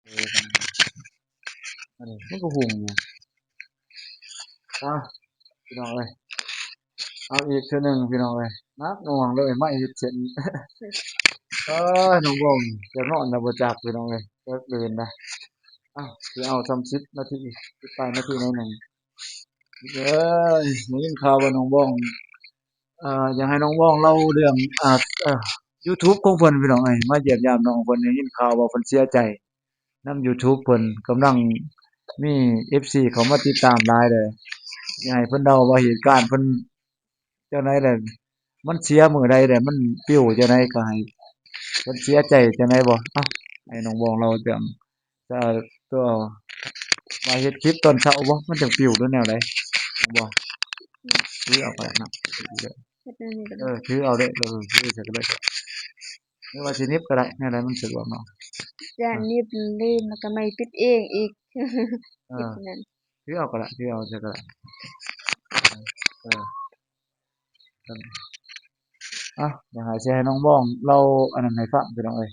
ເອີ ອັນນີ້ມັນກໍຫຸ່ງຢູ່. ເອົາ ພີ່ນ້ອງເອີຍ ເອົາອີກເທື່ອໜຶ່ງ ພີ່ນ້ອງເອີຍ ໜັກໜ່ວງເລີຍ ໄມ້ເຮັດເສັ້ນ. ເອີ ນ້ອງບອງ ຈະນອນແລ້ວບໍ່ຈັກ ພີ່ນ້ອງເອີຍ ເລິກເລີນນະ. ເອົ້າ ຊິເອົາຊ່ຳສິບນາທີ ສິບປາຍນາທີໜ້ອຍໜຶ່ງ. ເອີຍ ໄດ້ຍິນຂ່າວວ່ານ້ອງບອງ ເອີ ຢາກໃຫ້ນ້ອງບອງເລົ່າເລື່ອງ ອ່າ ເອີ ຢູທູບຂອງເພິ່ນ ພີ່ນ້ອງເອີຍ ມາຢ້ຽມຢາມນ້ອງເພິ່ນ. ໄດ້ຍິນຂ່າວວ່າເພິ່ນເສຍໃຈນຳຢູທູບເພິ່ນ ກຳລັງມີເອັຟຊີເຂົ້າມາຕິດຕາມຫຼາຍເດ້. ຢາກໃຫ້ເພິ່ນເລົ່າວ່າເຫດການເພິ່ນຈັ່ງໃດແຫຼະ ມັນເສຍມື້ໃດແຫຼະ ມັນປິວຈັ່ງໃດ ກໍໃຫ້ເພິ່ນເສຍໃຈຈັ່ງໃດບໍ່. ເອົ້າ ໃຫ້ນ້ອງບອງເລົ່າເລື່ອງ ຈະ ຕົວ ວ່າເຮັດຄລິບຕອນເຊົ້າບໍ່ ມັນຈັ່ງປິວ ຫຼືແນວໃດບໍ່? ຖືເອົາກໍໄດ້ເນາະ ເຮັດແນວນີ້ກໍໄດ້ ເອີ ຖືເອົາເດີ ເອີ ຖືໃສ່ກໍໄດ້ ຫຼືວ່າຊິໜິບກໍໄດ້ ແນວໃດມັນສະດວກເນາະ. ຢ້ານໜິບລືມ ແລ້ວກໍໄມ້ປິດເອງອີກ ເອີ ປິດນັ້ນ ຖືເອົາກໍໄດ້ ຖືເອົາໃສ່ກໍໄດ້ ເອີ. ອ່ະ ດຽວໃຫ້ ຊິໃຫ້ນ້ອງບອງເລົ່າອັນນັ້ນໃຫ້ຟັງ ພີ່ນ້ອງເອີຍ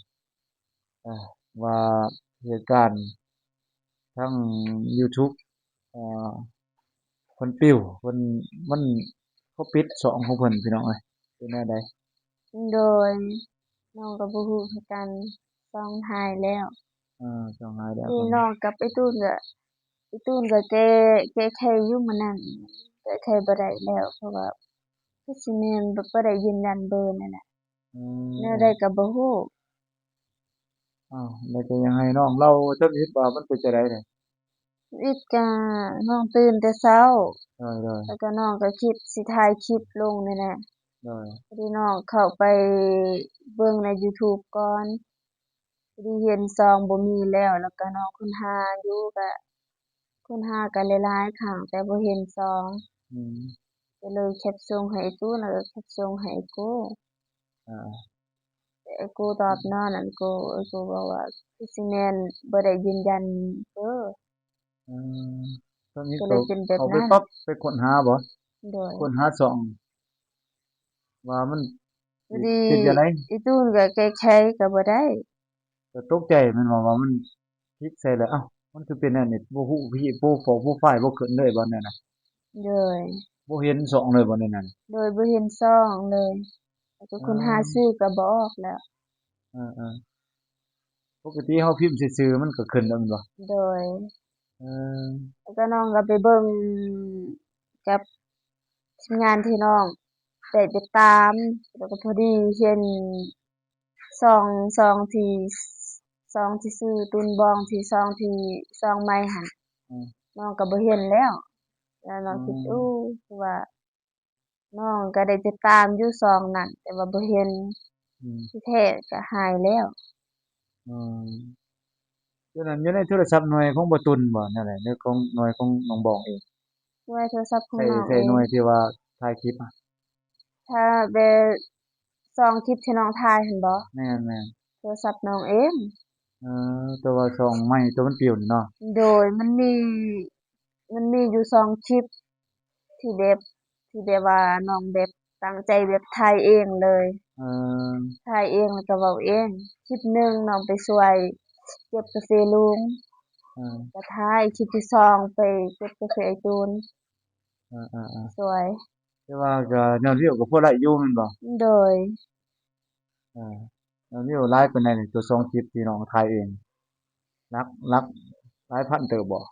ເອີ ວ່າເຫດການທາງຢູທູບ ເອີ ເພິ່ນປິວ ເພິ່ນ ມັນ ເຂົາປິດຊ່ອງຂອງເພິ່ນ ພີ່ນ້ອງເອີຍ ເປັນແນວໃດ? ໂດຍ ນ້ອງກໍບໍ່ຮູ້ຄືກັນ ຊ່ອງຫາຍແລ້ວ ເອີ ຊ່ອງຫາຍແລ້ວ ນີ້ນ້ອງກັບໄອ້ຕູນກໍ ໄອ້ຕູນກໍແກ້ ແກ້ໄຂຢູ່ມື້ນັ້ນ ແກ້ໄຂບໍ່ໄດ້ແລ້ວ ເພາະວ່າຄືຊິແມ່ນບໍ່ ບໍ່ໄດ້ຢືນຢັນເບີນັ້ນແຫຼະ ອືມ ແນວໃດກໍບໍ່ຮູ້. ອ້າວ ແລ້ວກໍຢາກໃຫ້ນ້ອງເລົ່າທຳອິດວ່າມັນເປັນຈັ່ງໃດນີ້? ທຳອິດກະນ້ອງຕື່ນແຕ່ເຊົ້າ ໂດຍໆ ແລ້ວກໍນ້ອງກໍຄິດຊິຖ່າຍຄລິບລົງນີ້ແຫຼະ ໂດຍ ພໍດີນ້ອງເຂົ້າໄປເບິ່ງໃນຢູທູບກ່ອນ ພໍດີເຫັນຊ່ອງບໍ່ມີແລ້ວ ແລ້ວກໍນ້ອງຄົ້ນຫາຢູ່ ກະຄົ້ນຫາກັນຫຼາຍໆຄັ້ງ ແຕ່ບໍ່ເຫັນຊ່ອງ ອືມ ກໍເລີຍແຄັບສົ່ງໃຫ້ອ້າຍຕູນ ແລ້ວກໍແຄັບສົ່ງໃຫ້ອ້າຍກູ ອ່າ ແຕ່ອ້າຍກູຕອບເນາະ ນັ້ນ ອ້າຍກູ ອ້າຍກູບອກວ່າຄືຊິແມ່ນບໍ່ໄດ້ຢືນຢັນເບີ ອືມ ຕອນນີ້ກໍເລີຍເປັນແບບນັ້ນ ເຂົາໄປປັບໄປຄົ້ນຫາບໍ່? ໂດຍ ຄົ້ນຫາຊ່ອງວ່າມັນ ພໍດີ ເປັນຈັ່ງໃດ ອີ່ຕູນກໍແກ້ໄຂກໍບໍ່ໄດ້ ກໍຕົກໃຈແມ່ນບໍ່ ວ່າມັນຄລິກໃສ່ແລ້ວ ເອົ້າ ມັນຄືເປັນແນວນີ້ ບໍ່ຮູ້ພີໂປຣໄຟລ໌ບໍ່ຂຶ້ນເລີຍບໍ່ແນວນັ້ນ? ໂດຍ ບໍ່ເຫັນຊ່ອງເລີຍບໍ່ແນວນັ້ນ? ໂດຍ ບໍ່ເຫັນຊ່ອງເລີຍ ແລ້ວກໍຄົ້ນຫາຊື່ກໍບໍ່ອອກແລ້ວ ເອີໆ ປົກກະຕິເຮົາພິມໃສ່ຊື່ມັນກໍຂຶ້ນແລ້ວແມ່ນບໍ່? ໂດຍ ເອີ ແລ້ວກໍນ້ອງກໍໄປເບິ່ງກັບທີມງານທີ່ນ້ອງໄດ້ຕິດຕາມ ແລ້ວກໍພໍດີເຫັນຊ່ອງ ຊ່ອງທີ່ ຊ່ອງທີ່ຊື່ຕູນບອງ ທີ່ຊ່ອງທີ່ ຊ່ອງໃໝ່ຫັ້ນ ອືມ ນ້ອງກໍບໍ່ເຫັນແລ້ວ ແລ້ວນ້ອງຄິດ ອືມ ໂອ້ ຄືວ່າ ນ້ອງກໍໄດ້ຕິດຕາມຢູ່ຊ່ອງນັ້ນ ແຕ່ວ່າບໍ່ເຫັນ ອືມ ທີ່ແທ້ກໍຫາຍແລ້ວ ອືມ ຢູ່ນັ້ນ ຢູ່ໃນໂທລະສັບໜ່ວຍຂອງບໍ່ຕຸນບໍ່ ແນວໃດ ຫຼືຂອງ ໜ່ວຍຂອງນ້ອງບອງເອງ? ໜ່ວຍໂທລະສັບຂອງ ໃຊ້ ນ້ອງເອງ ໃຊ້ໜ່ວຍທີ່ວ່າຖ່າຍຄລິບ ຖ້າແບບຊ່ອງຄລິບທີ່ນ້ອງຖ່າຍຫັ້ນບໍ່? ແມ່ນໆ ໂທລະສັບນ້ອງເອງ ເອີ ແຕ່ວ່າຊ່ອງໃໝ່ຕົວມັນປິວນີ້ເນາະ ໂດຍ ມັນມີ ມັນມີຢູ່ສອງຄລິບ ທີ່ແບບ ທີ່ແບບວ່ານ້ອງແບບຕັ້ງໃຈແບບຖ່າຍເອງເລີຍ ເອີ ຖ່າຍເອງແລ້ວກໍເວົ້າເອງ. ຄລິບໜຶ່ງນ້ອງໄປຊ່ວຍເກັບກາເຟລຸງ ເອີ ກໍຖ່າຍ. ຄລິບທີສອງໄປເກັບກາເຟອ້າຍຕູນ ເອີໆໆ ຊ່ວຍ. ແຕ່ວ່າກໍຍອດວິວກໍພໍໄດ້ຢູ່ແມ່ນບໍ່? ໂດຍ ເອີ ຍອດວິວຫຼາຍປານໃດນີ້ ຕົວສອງຄລິບທີ່ນ້ອງຖ່າຍເອງ? ຫຼັກ ຫຼັກຫຼາຍພັນເຕີບບໍ່?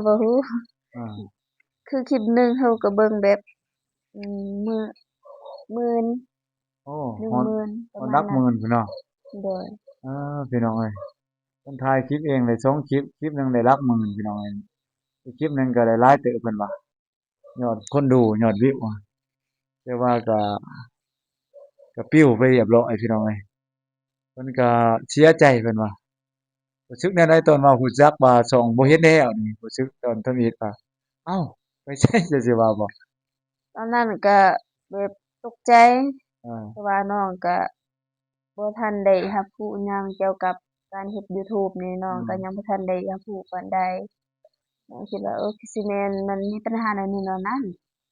ບໍ່ຮູ້ ອ່າ ຄືຄລິບໜຶ່ງເຮົາກໍເບິ່ງແບບ ອືມ ໝື່ນ ໝື່ນ ໂອ້ ໜຶ່ງໝື່ນ ຮອດ ປະມານ ຫຼັກໝື່ນພຸ້ນເນາະ. ໂດຍ ເອີ ພີ່ນ້ອງເອີຍ ເພິ່ນຖ່າຍຄລິບເອງໄດ້ສອງຄລິບ ຄລິບໜຶ່ງໄດ້ຫຼັກໝື່ນ ພີ່ນ້ອງເອີຍ ອີກຄລິບໜຶ່ງກໍໄດ້ຫຼາຍເຕີບເພິ່ນວ່າ ຍອດຄົນດູ ຍອດວິວ ແຕ່ວ່າກໍ ກໍປິວໄປຮຽບຮ້ອຍ ພີ່ນ້ອງເອີຍ. ເພິ່ນກໍເສຍໃຈ ເພິ່ນວ່າ ຮູ້ສຶກແນວໃດຕອນວ່າຮູ້ຈັກວ່າຊ່ອງບໍ່ເຮັດແລ້ວນີ້? ຮູ້ສຶກຕອນທຳອິດວ່າ ເອົ້າ ໄປໃສ ຈະຊິວ່າບໍ່? ຕອນນັ້ນກໍແບບຕົກໃຈ ອ່າ ເພາະວ່ານ້ອງກໍບໍ່ທັນໄດ້ຮັບຮູ້ຫຍັງກ່ຽວກັບການເຮັດຢູທູບນີ້ ນ້ອງ ອືມ ກໍຍັງບໍ່ທັນໄດ້ຮັບຮູ້ປານໃດ. ນ້ອງຄິດວ່າ ເອີ ຄືຊິແມ່ນມັນມີບັນຫາແນວນີ້ແນວນັ້ນ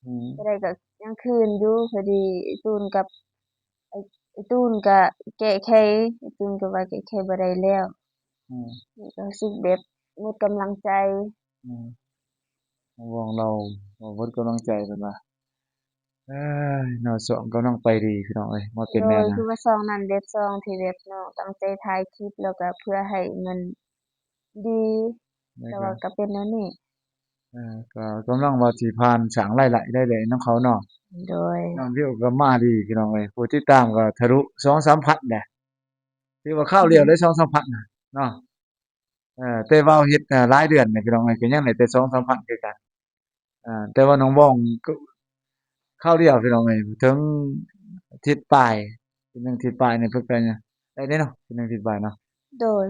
ອືມ ກໍໄດ້ ກໍຍັງຄືນຢູ່. ພໍດີອ້າຍຕູນກັບ ອ້າຍ ອ້າຍຕູນກໍແກ້ໄຂ ອ້າຍຕູນກໍວ່າແກ້ໄຂບໍ່ໄດ້ແລ້ວ ອືມ ກໍຮູ້ສຶກແບບໝົດກຳລັງໃຈ. ອືມ ນ້ອງວອງລາວເວົ້າໝົດກຳລັງໃຈເພິ່ນວ່າ ເອີຍ ເນາະ ຊ່ວງກຳລັງໄປດີພີ່ນ້ອງເອີຍ ມາເປັນແນວນັ້ນ ໂດຍ ຄືວ່າຊ່ວງນັ້ນແບບຊ່ວງທີ່ແບບນ້ອງຕັ້ງໃຈຖ່າຍຄລິບ ແລ້ວກໍເພື່ອໃຫ້ມັນດີ ແຕ່ວ່າກໍເປັນແນວນີ້ ເອີ ກໍກຳລັງວ່າຊິຜ່ານສ້າງລາຍໄດ້ໄດ້ນຳເຂົາເນາະ ໂດຍ ຍອດວິວກໍມາດີພີ່ນ້ອງເອີຍ ຜູ້ຕິດຕາມກໍທະລຸສອງສາມພັນແຫຼະ ຖືວ່າຄາວດຽວໄດ້ສອງສາມພັນເນາະ ເອີ ແຕ່ວ່າເຮັດຫຼາຍເດືອນນີ້ພີ່ນ້ອງເອີຍ ກໍຍັງໄດ້ແຕ່ສອງສາມພັນຄືກັນ ເອີ ແຕ່ວ່ານ້ອງບອງຄາວດຽວພີ່ນ້ອງເອີຍ ເຖິງທິດປາຍ ເປັນໜຶ່ງທິດປາຍນີ້ເພິ່ນກໍໄດ້ເດ້ເນາະ ເປັນໜຶ່ງທິດປາຍເນາະ ໂດຍ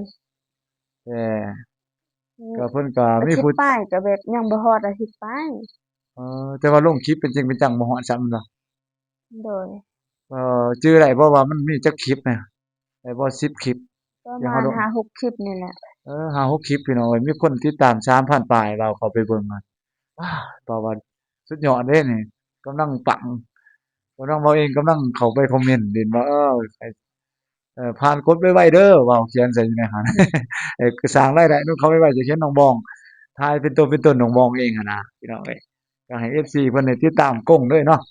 ແຕ່ ອືມ ກໍເພິ່ນກໍມີຜູ້ ອາທິດປາຍ ກໍແບບຍັງບໍ່ຮອດອາທິດປາຍ ເອີ ແຕ່ວ່າລົງຄລິບເປັນຈິງເປັນຈັງບໍ່ຮອດຊ້ຳແມ່ນບໍ່? ໂດຍ ເອີ ຈື່ໄດ້ບໍ່ວ່າມັນມີຈັກຄລິບນະ? ໄດ້ບໍ່ ສິບຄລິບ ປະມານຫ້າຫົກຄລິບນີ້ແຫຼະ ເອີ ຫ້າຫົກຄລິບພີ່ນ້ອງເອີຍ ມີຄົນຕິດຕາມສາມພັນປາຍ ເວົ້າເຂົ້າໄປເບິ່ງ ວ້າ ເວົ້າວ່າສຸດຍອດເດ້ນີ້ ກຳລັງປັງ ກຳລັງ ເວົ້າເອງກຳລັງເຂົ້າໄປຄອມເມັນຫຼິ້ນວ່າ ເອີ ເອີ ຜ່ານກົດໄວໆເດີ ເວົ້າຂຽນໃສ່ຢູ່ໃນຫັ້ນ ເອີ ສ້າງລາຍໄດ້ນຳເຂົາໄວໆ ຈະເຫັນນ້ອງບອງ ຖ່າຍເປັນຕົວເປັນຕົນນ້ອງບອງເອງຫັ້ນນະ ພີ່ນ້ອງເອີຍ ກໍໃຫ້ເອັຟຊີເພິ່ນໄດ້ຕິດຕາມກົງເລີຍເນາະ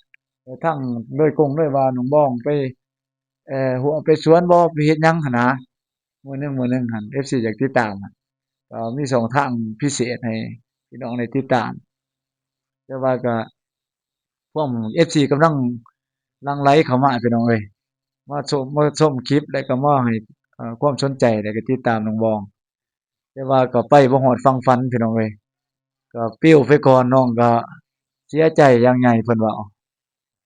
ເອີ ທັງໂດຍກົງເລີຍວ່ານ້ອງບອງໄປ ເອີ ຫົວໄປສວນບໍ່ ໄປເຮັດຫຍັງຫັ້ນນະ ມື້ໜຶ່ງ ມື້ໜຶ່ງຫັ້ນ ເອັຟຊີຢາກຕິດຕາມ ກໍມີຊ່ອງທາງພິເສດໃຫ້ພີ່ນ້ອງໄດ້ຕິດຕາມ ແຕ່ວ່າກໍພວກເອັຟຊີກຳລັງຫຼັ່ງໄຫຼເຂົ້າມາພີ່ນ້ອງເອີຍ ມາຊົມ ມາຊົມຄລິບ ແລ້ວກໍມາໃຫ້ ເອີ ຄວາມສົນໃຈ ແລ້ວກໍຕິດຕາມນ້ອງບອງ ແຕ່ວ່າກໍໄປບໍ່ຮອດຝັ່ງຝັນພີ່ນ້ອງເອີຍ ກໍປິວໄປກ່ອນ ນ້ອງກໍເສຍໃຈຢ່າງໃຫຍ່ເພິ່ນວ່າ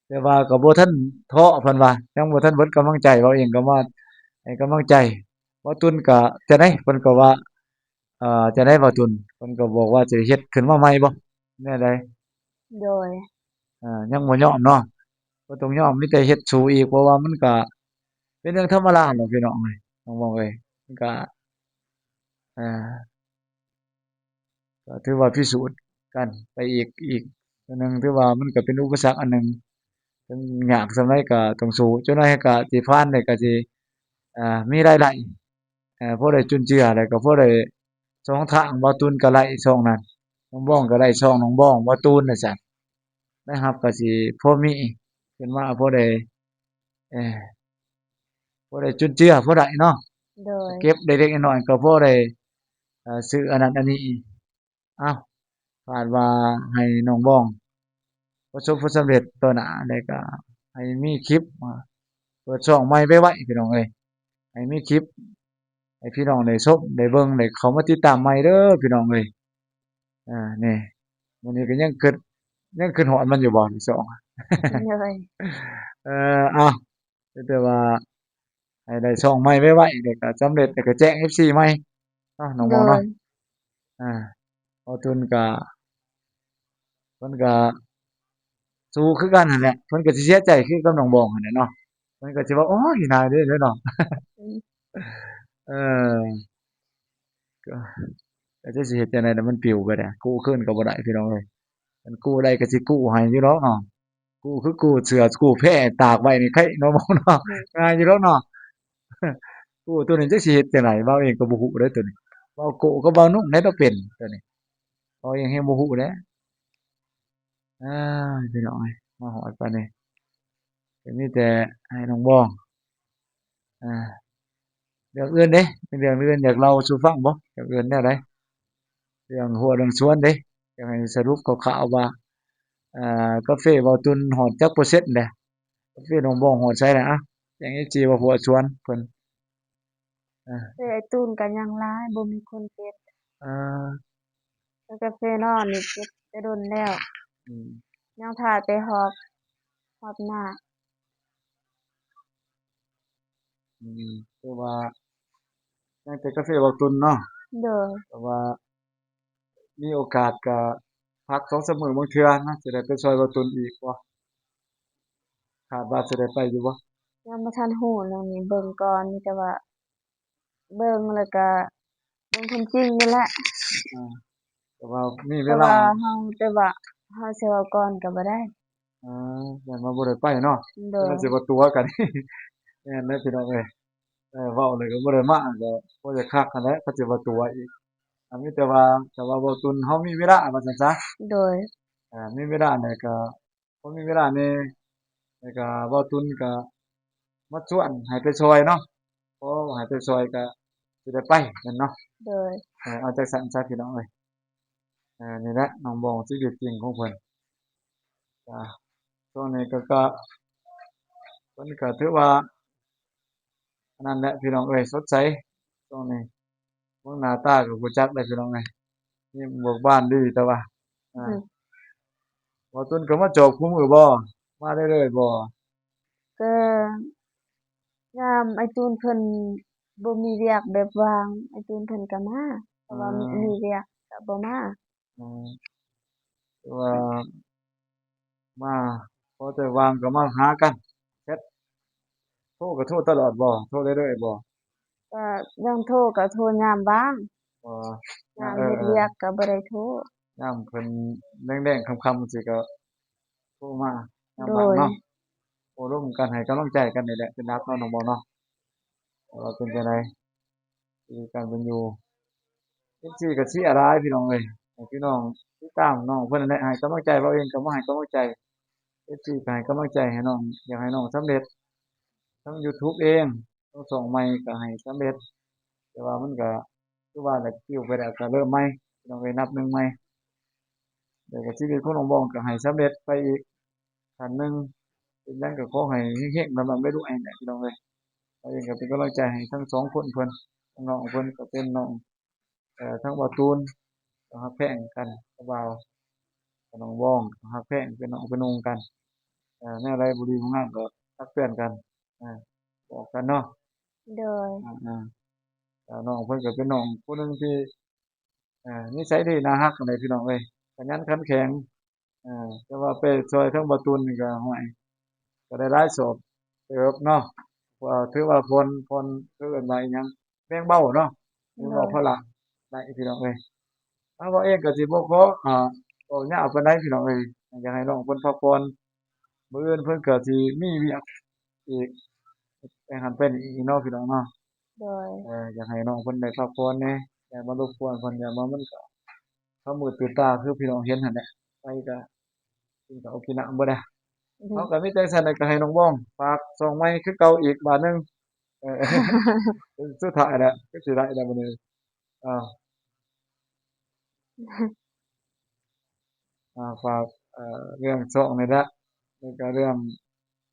ແຕ່ວ່າກໍບໍ່ທັນທໍ້ເພິ່ນວ່າ ຍັງບໍ່ທັນເບິດກຳລັງໃຈ ເວົ້າເອງກໍມາໃຫ້ກຳລັງໃຈ ເວົ້າຕຸນກໍຈັ່ງໃດ ເພິ່ນກໍວ່າ ເອີ ຈັ່ງໃດເວົ້າຕຸນ ເພິ່ນກໍບອກວ່າຈະເຮັດຂຶ້ນມາໃໝ່ບໍ່ ແນວໃດ? ໂດຍ ເອີ ຍັງບໍ່ຍອມເນາະ ບໍ່ຕ້ອງຍອມ ມີແຕ່ເຮັດສູ້ອີກ ເພາະວ່າມັນກະເປັນເລື່ອງທຳມະດາແຫຼະພີ່ນ້ອງເອີຍ ນ້ອງບອງເອີຍ ມັນກະ ເອີ ກໍຖືວ່າພິສູດກັນໄປອີກ ອີກອັນໜຶ່ງ ຖືວ່າມັນກໍເປັນອຸປະສັກອັນໜຶ່ງ ເຖິງຍາກສ່ຳໃດກໍຕ້ອງສູ້ ຈັກໜ້ອຍກໍຊິຜ່ານ ແລ້ວກໍຊິ ເອີ ມີລາຍໄດ້ ເອີ ພໍໄດ້ຈຸນເຈືອ ແລ້ວກໍພໍໄດ້ສອງທາງ ເວົ້າຕຸນກໍໄດ້ຊ່ອງນັ້ນ ນ້ອງບອງກໍໄດ້ຊ່ອງນ້ອງບອງ ເວົ້າຕຸນວ່າຊັ້ນ ລາຍຮັບກໍຊິພໍມີຂຶ້ນມາ ພໍໄດ້ ເອີ ພໍໄດ້ຈຸນເຈືອ ພໍໄດ້ເນາະ ໂດຍ ເກັບໄດ້ເລັກໄດ້ນ້ອຍກໍພໍໄດ້ ເອີ ຊື້ອັນນັ້ນອັນນີ້ ເອົ້າ ຄາດວ່າໃຫ້ນ້ອງບອງປະສົບຜົນສຳເລັດຕໍ່ໜ້າ ແລ້ວກໍໃຫ້ມີຄລິບ ເປີດຊ່ອງໃໝ່ໄວໆ ພີ່ນ້ອງເອີຍ ໃຫ້ມີຄລິບໃຫ້ພີ່ນ້ອງໄດ້ຊົມໄດ້ເບິ່ງ ໄດ້ເຂົ້າມາຕິດຕາມໃໝ່ເດີພີ່ນ້ອງເອີຍ ເອີ ນີ້ ມື້ນີ້ກໍຍັງຄິດ ຍັງຄິດຮອດມັນຢູ່ບໍ່ ສອງ ໂດຍ ເອີ ເອົາ ແຕ່ວ່າໃຫ້ໄດ້ຊ່ອງໃໝ່ໄວໆ ແລ້ວກໍສຳເລັດ ແລ້ວກໍແຈ້ງເອັຟຊີໃໝ່ເນາະ ນ້ອງບອງເນາະ ໂດຍ ອ່າ ເວົ້າຕຸນກໍ ເພິ່ນກໍສູ້ຄືກັນຫັ້ນແຫຼະ ເພິ່ນກໍຊິເສຍໃຈຄືກັບນ້ອງບອງຫັ້ນແຫຼະເນາະ ເພິ່ນກໍຊິວ່າ ໂອ້ຍ ນາຍເດ້ເນາະ ອືມ ເອີ ກໍ ກໍຈັກຊິເຮັດຈັ່ງໃດລະ ມັນປິວໄປແລ້ວ ກູ້ຄືນກໍບໍ່ໄດ້ ພີ່ນ້ອງເອີຍ ຄັນກູ້ໄດ້ກໍຊິກູ້ໃຫ້ຢູ່ດອກເນາະ ກູ້ຄືກູ້ເສື້ອ ກູ້ແພຕາກໄວ້ນີ້ໄຄເນາະ ເວົ້າເນາະ ງ່າຍຢູ່ດອກເນາະ ກູ້ໂຕນີ້ຈັກຊິເຮັດຈັ່ງໃດ ເວົ້າເອງກໍບໍ່ຮູ້ເດ້ໂຕນີ້ ເວົ້າໂກ້ກັບເວົ້ານຸ່ງໃດກໍເປັນໂຕນີ້ ເວົ້າເອງແຮງບໍ່ຮູ້ແຫຼະ ອ້າຍ ພີ່ນ້ອງເອີຍ ມາຮອດປານນີ້ ກໍມີແຕ່ໃຫ້ນ້ອງບອງ ອ່າ ເລື່ອງອື່ນເດ້ ເລື່ອງອື່ນຢາກເລົ່າສູ່ຟັງບໍ່? ເລື່ອງອື່ນແນວໃດ? ເລື່ອງຮົ້ວເລື່ອງສວນເດ້ ຢາກໃຫ້ສະຫຼຸບຄ່າວໆວ່າ ເອີ ກາເຟເວົ້າຕຸນຮອດຈັກເປີເຊັນແລ້ວ? ກາເຟໜອງບອງຮອດໃສແລ້ວ? ອະ ແຈ້ງເອັຟຊີວ່າຮົ້ວສວນເພິ່ນ ເອີ ກາເຟອ້າຍຕູນກໍຍັງຫຼາຍ ບໍ່ມີຄົນເກັບ ເອີ ແລ້ວກາເຟນ້ອງນີ້ເກັບແຕ່ດົນແລ້ວ ອືມ ຍັງຖ້າແຕ່ຮອບ ຮອບໜ້າ ອືມ ຄືວ່າຍັງແຕ່ກາເຟເວົ້າຕຸນເນາະ ໂດຍ ແຕ່ວ່າມີໂອກາດກໍພັກສອງສາມມື້ບາງເທື່ອນະ ຈະໄດ້ໄປຊ່ອຍເວົ້າຕຸນອີກບໍ່? ຄາດວ່າຈະໄດ້ໄປຢູ່ບໍ່? ຍັງບໍ່ທັນຮູ້ເລື່ອງນີ້ ເບິ່ງກ່ອນ ມີແຕ່ວ່າ ເບິ່ງແລ້ວກະເບິ່ງຄວາມຈິງນີ້ແຫຼະ ອ່າ ແຕ່ວ່າມີເວລາ ເຮົາ ແຕ່ວ່າເຮົາຊິເວົ້າກ່ອນກໍບໍ່ໄດ້ ອ່າ ຢ້ານວ່າບໍ່ໄດ້ໄປເນາະ ໂດຍ ແຕ່ວ່າຊິບໍ່ຕົວະກັນ ແມ່ນແຫຼະພີ່ນ້ອງເອີຍ ເອີ ເວົ້າແລ້ວກໍບໍ່ໄດ້ມາ ກໍບໍ່ຢາກຄັກຫັ້ນແຫຼະ ເຂົາຊິວ່າຕົວະອີກ. ອ່າ ມີແຕ່ວ່າ ແຕ່ວ່າເວົ້າຕຸນເຮົາມີເວລາວ່າຊັ້ນຊະ. ໂດຍ ເອີ ມີເວລາແລ້ວກໍ ພໍມີເວລາແດ່ ແລ້ວກໍເວົ້າຕຸນກໍມາຊວນໃຫ້ໄປຊ່ອຍເນາະ ພໍໃຫ້ໄປຊ່ອຍກໍຊິໄດ້ໄປແມ່ນເນາະ. ໂດຍ ເອີ ເອົາຈັ່ງຊັ້ນຊະພີ່ນ້ອງເອີຍ. ເອີ ນີ້ແຫຼະນ້ອງບອງ ຊີວິດຈິງຂອງເພິ່ນ. ກະຊ່ວງນີ້ກໍ ກະ ເພິ່ນກໍຖືວ່າ ອັນນັ້ນແຫຼະພີ່ນ້ອງເອີຍ ສົດໃສຊ່ວງນີ້. ເບິ່ງໜ້າຕາກໍຮູ້ຈັກແລ້ວພີ່ນ້ອງເອີຍ ຍິ້ມເບີກບານດີ. ແຕ່ວ່າ ອືມ ບໍ່ຕຸນກໍມາຈອບຄູ່ມື້ບໍ່? ມາເລື້ອຍໆບໍ່? ກໍຍາມອ້າຍຕູນເພິ່ນບໍ່ມີວຽກແບບວ່າງ ອ້າຍຕູນເພິ່ນກໍມາ ແຕ່ວ່າ ອືມ ມີວຽກກໍບໍ່ມາ. ອືມ ຄືວ່າມາ ພໍແຕ່ວ່າງກໍມາຫາກັນ ແຊັດ ໂທກໍໂທຕະຫຼອດບໍ່? ໂທເລື້ອຍໆບໍ່? ກໍຍັງໂທ ກໍໂທຍາມວ່າງ. ອໍ ຍາມເຮັດວຽກກໍບໍ່ໄດ້ໂທ. ຍາມເພິ່ນແລງໆຄ່ຳໆຈັ່ງຊີ້ກໍໂທມາຍາມວ່າງເນາະ. ໂດຍ ໂອ້ລົມກັນ ໃຫ້ກຳລັງໃຈກັນນີ້ແຫຼະເປັນຫຼັກເນາະນ້ອງບອງເນາະ. ແຕ່ວ່າເປັນຈັ່ງໃດ ຊີວິດການເປັນຢູ່ ເອັຟຊີກໍເຊຍຫຼາຍພີ່ນ້ອງເອີຍ ໃຫ້ພີ່ນ້ອງຕິດຕາມນ້ອງເພິ່ນນັ້ນແຫຼະ ໃຫ້ກຳລັງໃຈ ເວົ້າເອງກໍມາໃຫ້ກຳລັງໃຈ ເອັຟຊີກໍໃຫ້ກຳລັງໃຈໃຫ້ນ້ອງ ຢາກໃຫ້ນ້ອງສຳເລັດ ທັງຢູທູບເອງ ທັງຊ່ອງໃໝ່ກໍໃຫ້ສຳເລັດ. ແຕ່ວ່າມັນກໍຄືວ່າແຫຼະ ປິວໄປແລ້ວກໍເລີ່ມໃໝ່ ພີ່ນ້ອງເອີຍ ນັບໜຶ່ງໃໝ່. ແລ້ວກໍຊີວິດຂອງນ້ອງບອງກໍໃຫ້ສຳເລັດໄປອີກ ຂັ້ນໜຶ່ງ ເປັນຫຍັງກໍຂໍໃຫ້ເຮັງໆ ລ່ຳໆລວຍໆ ຫັ້ນແຫຼະພີ່ນ້ອງເອີຍ. ເຮົາເອງກໍເປັນກຳລັງໃຈໃຫ້ທັງສອງຄົນເພິ່ນ ທັງນ້ອງເພິ່ນກໍເປັນນ້ອງ ເອີ ທັງບ່າວຕູນ ກໍຮັກແພງກັນກັບບ່າວ ກັບນ້ອງບອງ ກໍຮັກແພງເປັນນ້ອງເປັນນຸ່ງກັນ. ເອີ ແນວໃດບໍ່ດີບໍ່ງາມກໍຕັກເຕືອນກັນ ເອີ ບອກກັນເນາະ. ໂດຍ ອາ ອາ ແລ້ວນ້ອງເພິ່ນກໍເປັນນ້ອງຜູ້ໜຶ່ງທີ່ ເອີ ນິໄສດີ ໜ້າຮັກຫັ້ນແຫຼະພີ່ນ້ອງເອີຍ ຂະຫຍັນຂັນແຂງ. ເອີ ແຕ່ວ່າໄປຊ່ອຍທາງບ່າວຕຸນນີ້ກໍ ຫ້ວຍ ກໍໄດ້ຫຼາຍສອບເຕີບເນາະ ວ່າຖືວ່າຜ່ອນ ຜ່ອນ ເອີ້ນວ່າອີຫຍັງ ແບ່ງເບົາເນາະ ແບ່ງເບົາພາລະໄດ້ພີ່ນ້ອງເອີຍ. ເຮົາເອງກໍຊິບໍ່ຂໍ ອ່າ ເວົ້າຍາວປານໃດພີ່ນ້ອງເອີຍ ຢາກໃຫ້ນ້ອງເພິ່ນພັກຜ່ອນ ມື້ອື່ນເພິ່ນກໍຊິມີວຽກອີກ ໄປຫັ້ນໄປນີ້ອີກເນາະພີ່ນ້ອງເນາະ. ໂດຍ ເອີ ຢາກໃຫ້ນ້ອງເພິ່ນໄດ້ພັກຜ່ອນແດ່ ຢ່າມາລົບກວນເພິ່ນ ຢ່າມາ ມັນກໍ ຄ່ຳມືດຕື່ນຕາຄືພີ່ນ້ອງເຫັນຫັ້ນແຫຼະ ໄປກະກິນເຂົ້າກິນນ້ຳບໍ່ໄດ້. ອືມ ເຮົາກະມີແຕ່ຊັ້ນແຫຼະ ກະໃຫ້ນ້ອງບອງຝາກຊ່ອງໃໝ່ຄືເກົ່າອີກບາດໜຶ່ງ. ເອີ ສຸດທ້າຍແຫຼະ ຄືຊິໄດ້ແລ້ວບັດນີ້. ເອີ ອ່າ ຝາກ ເອີ ເລື່ອງຊ່ອງນີ້ແຫຼະ ແລ້ວກະເລື່ອງ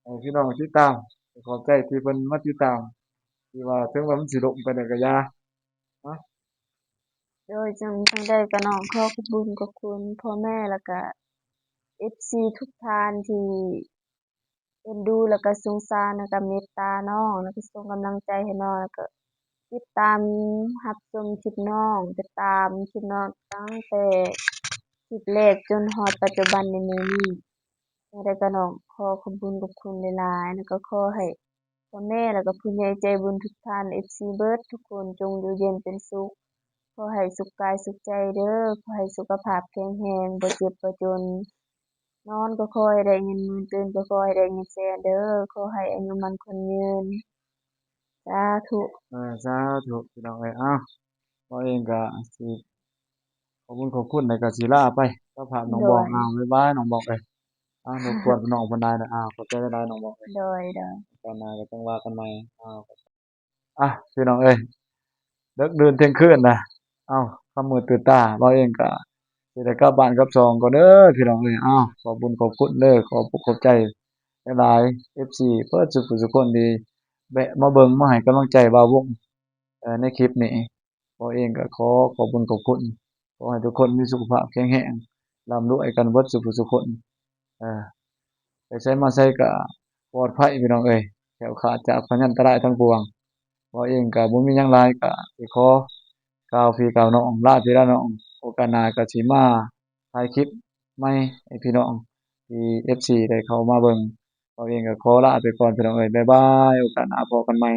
ໃຫ້ພີ່ນ້ອງຕິດຕາມ ຂອບໃຈທີ່ເພິ່ນມາຕິດຕາມ ທີ່ວ່າເຖິງວ່າມັນຊິລົ້ມໄປແລ້ວກະຢ່າ ໂດຍ ຈັ່ງ ຈັ່ງໃດກໍນ້ອງຂໍຂອບບຸນຂອບຄຸນພໍ່ແມ່ ແລ້ວກະເອັຟຊີທຸກທ່ານທີ່ເອັນດູ ແລ້ວກະສົງສານ ແລ້ວກະເມດຕານ້ອງ ແລ້ວກະສົ່ງກຳລັງໃຈໃຫ້ນ້ອງ ແລ້ວກະຕິດຕາມຮັບຊົມຄລິບນ້ອງ ຕິດຕາມຄລິບນ້ອງຕັ້ງແຕ່ຄລິບແລກຈົນຮອດປັດຈຸບັນໃນມື້ນີ້. ຈັ່ງໃດກໍນ້ອງຂໍຂອບບຸນຂອບຄຸນຫຼາຍໆ ແລ້ວກະຂໍໃຫ້ ພໍ່ແມ່ ແລ້ວກໍຜູ້ໃຫຍ່ໃຈບຸນທຸກທ່ານ ເອັຟຊີເບິດທຸກຄົນ ຈົ່ງຢູ່ເຢັນເປັນສຸກ ຂໍໃຫ້ສຸກກາຍສຸກໃຈເດີ້ ຂໍໃຫ້ສຸຂະພາບແຂງແຮງ ບໍ່ເຈັບບໍ່ຈົນ ນອນກໍຂໍໃຫ້ໄດ້ເງິນໝື່ນ ຕື່ນກໍຂໍໃຫ້ໄດ້ເງິນແສນເດີ້ ຂໍໃຫ້ອາຍຸໝັ້ນຂວັນຍືນ ສາທຸ. ເອີ ສາທຸພີ່ນ້ອງເອີຍ. ເອົ້າ ເຮົາເອງກະຊິ ຂອບຄຸນຂອບຄຸນ ແລ້ວກໍຊິລາໄປສະພາບນ້ອງບອງ. ໂດຍ ອ້າວ ບາຍບາຍນ້ອງບອງເອີຍ. ອ້າວ ລົບກວນນ້ອງເພິ່ນຫຼາຍນະ. ອ້າວ ຂອບໃຈຫຼາຍໆນ້ອງບອງເອີຍ. ໂດຍ ໂດຍ ໂອກາດໜ້າກໍຈັ່ງວ່າກັນໃໝ່. ອ້າວ ອ່ະ ພີ່ນ້ອງເອີຍ ເດິກດື່ນທ່ຽງຄືນນະ. ເອົ້າ ຄ່ຳມືດຕື່ນຕາ ເຮົາເອງກໍຊິໄດ້ກັບບ້ານກັບຊ່ອງກ່ອນເດີພີ່ນ້ອງເອີຍ. ເອົ້າ ຂອບບຸນຂອບຄຸນເດີ ຂອບອົກຂອບໃຈຫຼາຍໆ ເອັຟຊີເບິດສູ່ຜູ້ສູ່ຄົນທີ່ແວະມາເບິ່ງ ມາໃຫ້ກຳລັງໃຈບ່າວວົງ ເອີ ໃນຄລິບນີ້. ເຮົາເອງກໍຂໍຂອບບຸນຂອບຄຸນ ຂໍໃຫ້ທຸກຄົນມີສຸຂະພາບແຂງແຮງ ລ່ຳລວຍກັນເບິດສູ່ຜູ້ສູ່ຄົນ ເອີ ໄປໃສມາໃສກໍປອດໄພພີ່ນ້ອງເອີຍ ແຄ້ວຄາດຈາກພະຍັນຕະລາຍທັງປວງ. ເຮົາເອງກໍບໍ່ມີຫຍັງຫຼາຍ ກໍຊິຂໍກ່າວພີ່ກ່າວນ້ອງ ລາພີ່ລານ້ອງ ໂອກາດໜ້າກໍຊິມາຖ່າຍຄລິບໃໝ່ໃຫ້ພີ່ນ້ອງທີ່ ເອັຟຊີ ໄດ້ເຂົ້າມາເບິ່ງ. ເຮົາເອງກໍຂໍລາໄປກ່ອນພີ່ນ້ອງເອີຍ ບາຍບາຍ ໂອກາດໜ້າພໍ້ກັນໃໝ່.